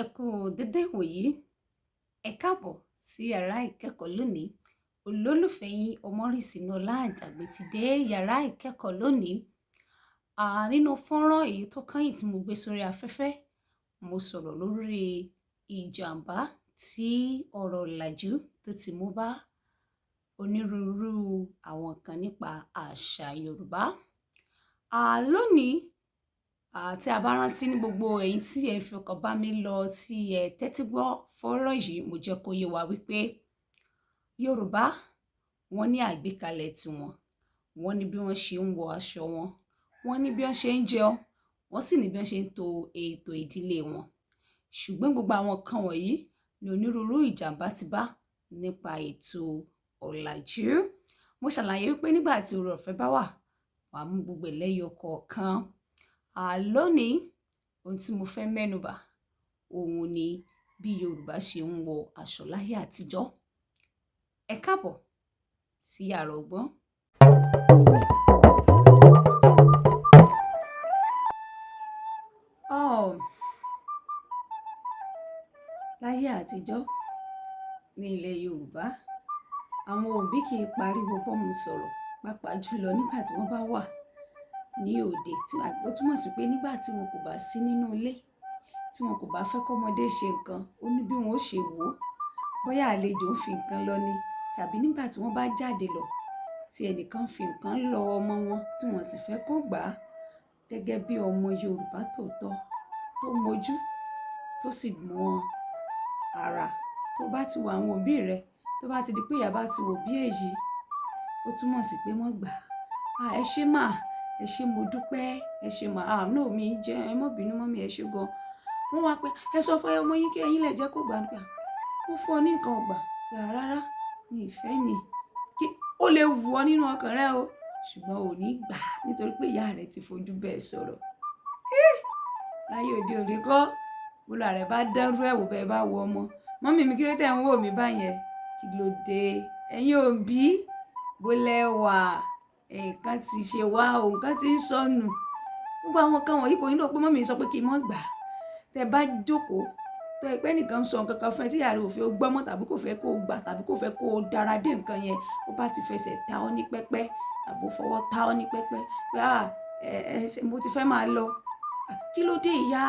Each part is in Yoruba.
Ẹ kú dédé ìwòyí. Ẹ káàbọ̀ sí yàrá ìkẹ́kọ̀ọ́ lónìí. Olólùfẹ́ yín Ọmọ́rìnsínúọlá Àjàgbé ti dé yàrá ìkẹ́kọ̀ọ́ lónìí. Nínú fọ́nrán èyí tó kányìn tí mo gbé sórí afẹ́fẹ́, mo sọ̀rọ̀ lórí ìjàmbá tí ọ̀rọ̀ ọ̀làjú tó ti mú bá onírúurú àwọn nǹkan nípa àṣà Yorùbá. Lónìí, tí a bá rántí ní gbogbo ẹ̀yin tí ẹ fi ọkàn bá mi lọ, tí ẹ tẹ́tí gbọ́ fọ́nrán yìí, mo jẹ́ kó yé wa wípé Yorùbá wọ́n ní àgbékalẹ̀ tiwọn, wọ́n ní bí wọ́n ṣe ń wọ aṣọ wọn, wọ́n ní bí wọ́n ṣe ń jẹun, wọ́n sì ní bí wọ́n ṣe ń to ètò ìdílé wọn. Ṣùgbọ́n gbogbo àwọn nǹkan wọ̀nyí ní onírúurú ìjàmbá ti bá nípa ètò ọ̀làjú. Mo ṣàlàyé wípé nígbà tí oore ọ̀fẹ́ bá wà, wàá mú gbogbo ẹ̀ lẹ́yọ kọ̀ọ̀kan. Lónìí, ohun tí mo fẹ́ mẹ́nubà, òun ni bí Yorùbá ṣe ń wọ aṣọ láyé àtijọ́. Ẹ káàbọ̀ sí yàrá ọgbọ́n. Oh, láyé àtijọ́ ní ilẹ̀ Yorùbá, àwọn òbí kì í pariwo bọ́mọ sọ̀rọ̀, pàápàá jùlọ nígbà tí wọ́n bá wà ní òde, tí ó túmọ̀ sí pé nígbà tí wọn kò bá sí nínú ilé, tí wọn kò bá fẹ́ kọ́mọdé ṣe nǹkan, ó ní bí wọn ó ṣe wò ó. Bóyá àlejò ń fi nǹkan lọ ni, tàbí nígbà tí wọ́n bá jáde lọ, tí ẹnìkan fi nǹkan lọ ọmọ wọn tí wọ́n sì fẹ́ kó gbà á gẹ́gẹ́ bí ọmọ Yorùbá tòótọ́ tó mojú, tó sì mọ ara. Tó bá ti wo àwọn òbí rẹ, tó bá ti di pé ìyá bá ti wò bí èyí, ó túmọ̀ sí pé wọ́n gbà á. Ẹ ṣé mà, ẹ ṣé mo dúpẹ́, ẹ ṣé mà, no mi jẹ́, ẹ má bínú mọ́mí, ẹ ṣé gan. Wọ́n wá pé ẹ sọ fún ọmọ yín kí ẹ̀yin lè jẹ́ kó gbà á. Ó fún ọ ní nǹkan ọgbà, gbà rárá, ní ìfẹ́ ni. Kí ó lè wù ọ́ nínú ọkàn rẹ o, ṣùgbọ́n ò ní gbà á nítorí pé ìyá rẹ ti fojú bẹ́ẹ̀ sọ̀rọ̀. Láyé òde òní kọ́, bólúwa rẹ bá dánrú ẹ̀ wò bẹ́ẹ̀ bá wo ọmọ. Mọ́mì mi, kí ló dé ẹ̀ ń wò mí báyẹn? Kí ló dé? Ẹ̀yin òbí, bó lẹ wà, nǹkan ti ṣe wá o, nǹkan ti ń sọnù. Gbogbo àwọn nǹkan wọ̀nyí kò nílò pé mọ́mì sọ pé kí n má gbà á. Tẹ bá jókòó, tẹ pé ẹnìkan ń sọ nǹkan kan fún ẹ tí ìyá rẹ ò fẹ́ gbọ́ mọ́ tàbí kò fẹ́ kó gbà tàbí kò fẹ́ kó dára dé nǹkan yẹn, ó bá ti fẹsẹ̀ ta ọ́ ní pẹpẹ tàbí ó fọwọ́ ta ọ́ ní pẹpẹ pé ẹ mo ti fẹ́ máa lọ. Kí ló dé ìyá,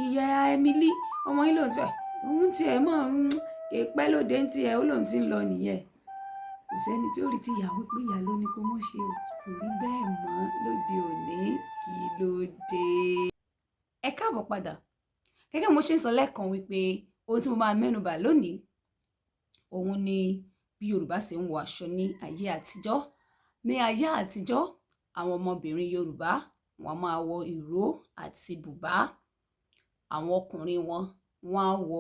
ìyá Emily, ọmọ yín lòun ti fẹ́, òun ti ẹ̀ mọ̀, kì í pẹ́ lóde ń ti ẹ̀, ó lòun ti ń lọ nìyẹn. Kò sí ẹni tí ó rí tí ìyá wí pé ìyá ló ní kó má ṣe o. Kò rí bẹ́ẹ̀ mọ́ lóde òní. Kí ló dé? Ẹ káàbọ̀ padà. Gẹ́gẹ́ bí mo ṣe ń sọ lẹ́ẹ̀kan wípé ohun tí mo máa mẹ́nubà lónìí, òun ni bí Yorùbá ṣe ń wọ aṣọ ní ayé àtijọ́. Ní ayé àtijọ́, àwọn ọmọbìnrin Yorùbá wọ́n máa wọ ìró àti bùbá. Àwọn ọkùnrin wọn, wọ́n á wọ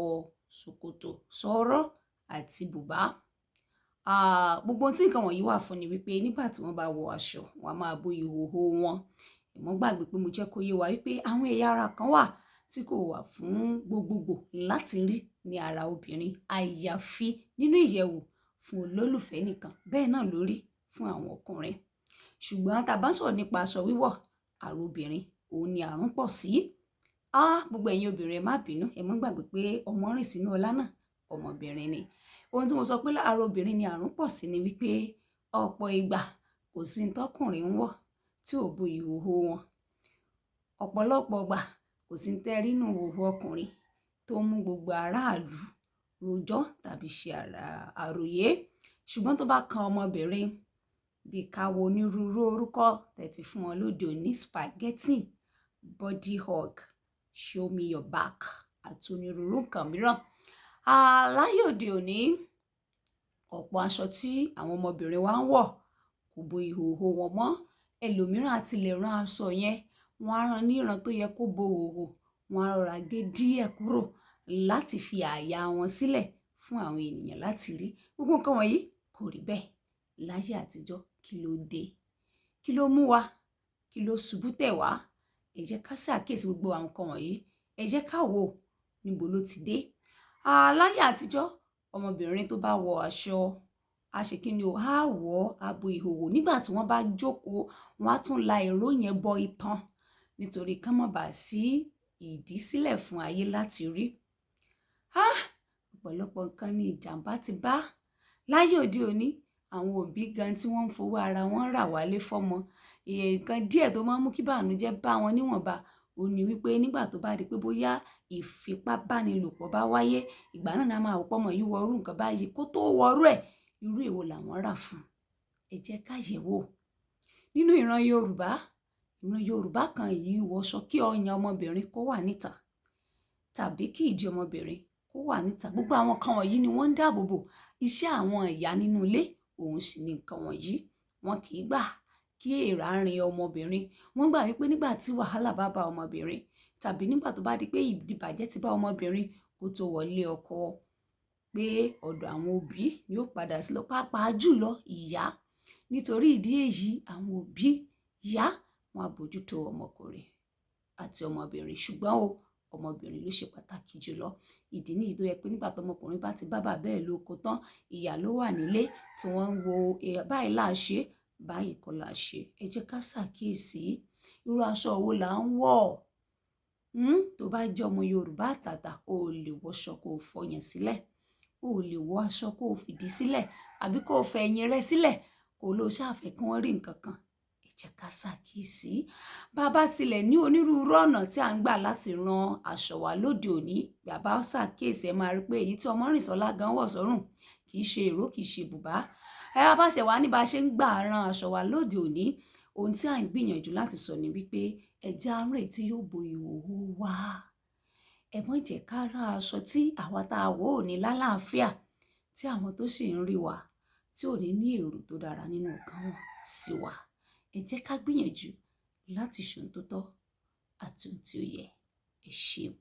ṣòkòtò sọ́rọ́ àti bùbá. Gbogbo ohun tí nǹkan wọ̀nyí wà fún ni wípé nígbà tí wọ́n bá wọ aṣọ, wọ́n á máa bo ìhòhò wọn. Ẹ mọ́ gbàgbé pé mo jẹ́ kó yé wa wípé àwọn ẹ̀yà ara kan wà tí kò wà fún gbogbogbò láti rí ní ara obìnrin, àyàfi nínú ìyẹ̀wù fún olólùfẹ́ nìkan. Bẹ́ẹ̀ náà ló rí fún àwọn ọkùnrin. Ṣùgbọ́n tí a bá ń sọ̀rọ̀ nípa aṣọ wíwọ̀, ara obìnrin òun ni àrùn pọ̀ sí. Gbogbo ẹ̀yin obìnrin ẹ má bínú, ẹ mọ́ gbàgbé pé Ọmọ́rìnsínúọlá náà ọmọbìnrin ni. Ohun tí mo sọ pé ara obìnrin ni àrùn pọ̀ sí ni wípé ọ̀pọ̀ ìgbà kò sí ohun tọkùnrin ń wọ̀ tí ò bo ìhòhò wọn. Ọ̀pọ̀lọpọ̀ ìgbà kò sí ohun tẹ́ rí nínú ìhòhò ọkùnrin tó mú gbogbo aráàlú rojọ́ tàbí ṣe àròyé. Ṣùgbọ́n tó bá kan ọmọbìnrin, bí ká wo onírúurú orúkọ tẹ́tí fún wọn lóde òní, spaghetti, body hug, show me your back àti onírúurú nǹkan mìíràn. Láyé òde òní, ọ̀pọ̀ aṣọ tí àwọn ọmọbìnrin wa ń wọ̀ kò bo ìhòhò wọn mọ́. Ẹlòmíràn á ti lè rán aṣọ yẹn, wọ́n á rán ní ìran tó yẹ kó bo ìhòhò, wọ́n á rọra gé díẹ̀ kúrò láti fi àyà wọn sílẹ̀ fún àwọn ènìyàn láti rí. Gbogbo nǹkan wọ̀nyí kò rí bẹ́ẹ̀ láyé àtijọ́. Kí ló dé? Kí ló mú wa? Kí ló ṣubú tẹ̀ wá? Ẹ jẹ́ ká ṣàkíyèsí gbogbo àwọn nǹkan wọ̀nyí. Ẹ jẹ́ ká wò níbo ló ti dé. Láyé àtijọ́, ọmọbìnrin tó bá wọ aṣọ, a ṣe kí ni o, á wọ̀, á bo ìhòhò. Nígbà tí wọ́n bá jókòó, wọ́n á tún la ìró yẹn bọ itan nítorí ká má bàá sí ìdí sílẹ̀ fún ayé láti rí. Ọ̀pọ̀lọpọ̀ nǹkan ni ìjàmbá ti bá láyé òde òní. Àwọn òbí gan tí wọ́n ń fowó ara wọn rà wálé fọ́mọ, nǹkan díẹ̀ tó máa ń mú kí ìbànújẹ́ bá wọn níwọ̀nba ó ní wípé nígbà tó bá di pé bóyá ìfipábánilòpọ̀ bá wáyé, ìgbà náà ni a máa wò pọ́mọ yìí wọ irú nǹkan báyìí, kó tó wọrú ẹ̀, irú èwo làwọn rà fún un. Ẹ jẹ́ ká yẹ̀ wò. Nínú ìran Yorùbá, ìran Yorùbá kan yìí wọṣọ kí ọyàn ọmọbìnrin kó wà níta tàbí kí ìdí ọmọbìnrin kó wà níta. Gbogbo àwọn kan wọ̀nyí ni wọ́n ń dáàbò bò iṣẹ́ àwọn ìyá nínú ilé, òun sì ni nǹkan wọ̀nyí. Wọn kì í gbà kí èèrà rin ọmọbìnrin. Wọ́n gbà wípé nígbà tí wàhálà bá bá ọmọbìnrin tàbí nígbà tó bá di pé ìdìbàjẹ́ ti bá ọmọbìnrin kó tó wọlé ọkọ, pé ọ̀dọ̀ àwọn òbí ni ó padà sí lọ, pàápàá jùlọ ìyá. Nítorí ìdí èyí, àwọn òbí ìyá wọn á bójútó ọmọkùnrin àti ọmọbìnrin, ṣùgbọ́n o ọmọbìnrin ló ṣe pàtàkì jùlọ. Ìdí nìyí tó yẹ pé nígbà tó ọmọkùnrin bá ti bá bàbá ẹ̀ lóko tán, ìyá ló wà nílé tí wọ́n ń wo báyìí là ṣe, báyìí kọ́ là ṣe. Ẹ jẹ́ ká ṣàkíyèsí irú aṣọ wo là ń wọ̀. Tó bá jẹ́ ọmọ Yorùbá àtàtà, o ò lè wọṣọ kó o fọyàn sílẹ̀, o ò lè wọ aṣọ kó o fìdí sílẹ̀ àbí kó o fẹ ẹ̀yìn rẹ sílẹ̀ kó o lọ ṣàfẹ́ kí wọ́n rí nǹkan kan. Ẹ jẹ́ ká ṣàkíyèsí. Bá a bá tilẹ̀ ní onírúurú ọ̀nà tí à ń gbà láti rán aṣọ wa lóde òní, bàbá ṣàkíyèsí, ẹ máa rí pé èyí tí Ọmọ́rìnsọ́lá gan wọ̀ sọ́rùn kì í ṣe ìró, kì í ṣe bùbá. Ẹ bá ṣe wá ní bá ṣe ń gbà rán aṣọ wa lóde òní, ohun tí à ń gbìyànjú láti sọ ni wípé ẹ jẹ́ á rán èyí tí yóò bo ìhòòhò wa. Ẹ má jẹ́ ká rán aṣọ tí àwa tá a wọ̀ ò ní lálàáfíà, tí àwọn tó sì ń rí wa tí ò ní ní èrò tó dára nínú ọkàn wọn sí wa. Ẹ jẹ́ ká gbìyànjú láti ṣe ohun tó tọ́ àti ohun tí ó yẹ. Ẹ ṣeun.